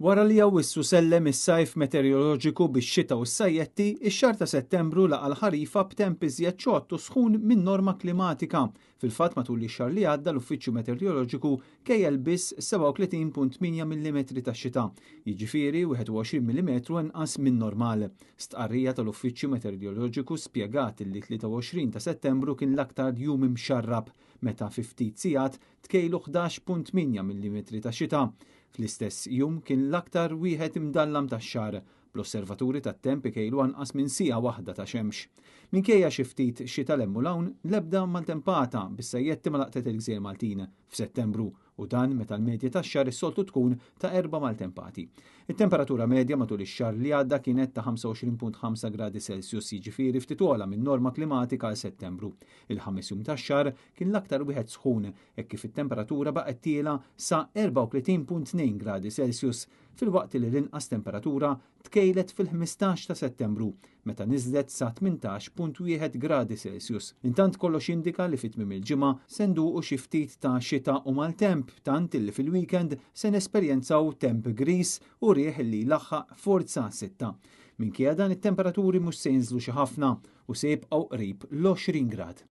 Wara li Awwissu sellem is-sajf meteoroloġiku bix-xita u s-sajjetti, ix-xahar ta' Settembru laqa' l-ħarifa b'temp iżjed xott u sħun min-norma klimatika. Fil-fatt matul ix-xahar li għadda l-Uffiċċju Meteoroloġiku kejjel biss 37.8 millimetri ta' xita, jiġifieri 21 millimetru inqas min-normal. Stqarrija tal-Uffiċċju Meteoroloġiku spjegat li 23 ta' Settembru kien l-aktar jum imxarrab meta fi ftit sigħat tkejlu 11.8 millimetri ta' xita. Fl-istess jum kien l-aktar wieħed imdallam tax-xahar, bl-osservaturi tat-temp ikejlu anqas minn siegħa waħda ta' xemx. Minkejja xi ftit xita 'l hemm u 'l hawn, l-ebda maltempata bis-sajjetti ma laqtet il-gżejjer Maltin f'Settembru u dan meta l-medja tax-xahar is-soltu tkun ta' erba' maltempati. It-temperatura medja matul ix-xahar li għadda kienet ta' 25.5 gradi Celsius, jiġifieri ftit ogħla min-norma klimatika għal Settembru. Il-ħames jum tax-xahar kien l-aktar wieħed sħun hekk kif it-temperatura baqgħet tiela' sa 34.2 gradi Celsius filwaqt li l-inqas temperatura tkejlet fil-15 ta' Settembru meta niżlet sa 18.1 gradi Celsius. Intant kollox jindika li fi tmiem il-ġimgħa se nduqu xi ftit ta' xita u maltemp tant illi fil-weekend se nesperjenzaw temp griż u riħ li jlaħħaq forza sitta. Minkejja dan it-temperaturi mhux se jinżlu xi ħafna u se jibqgħu qrib l-20 grad.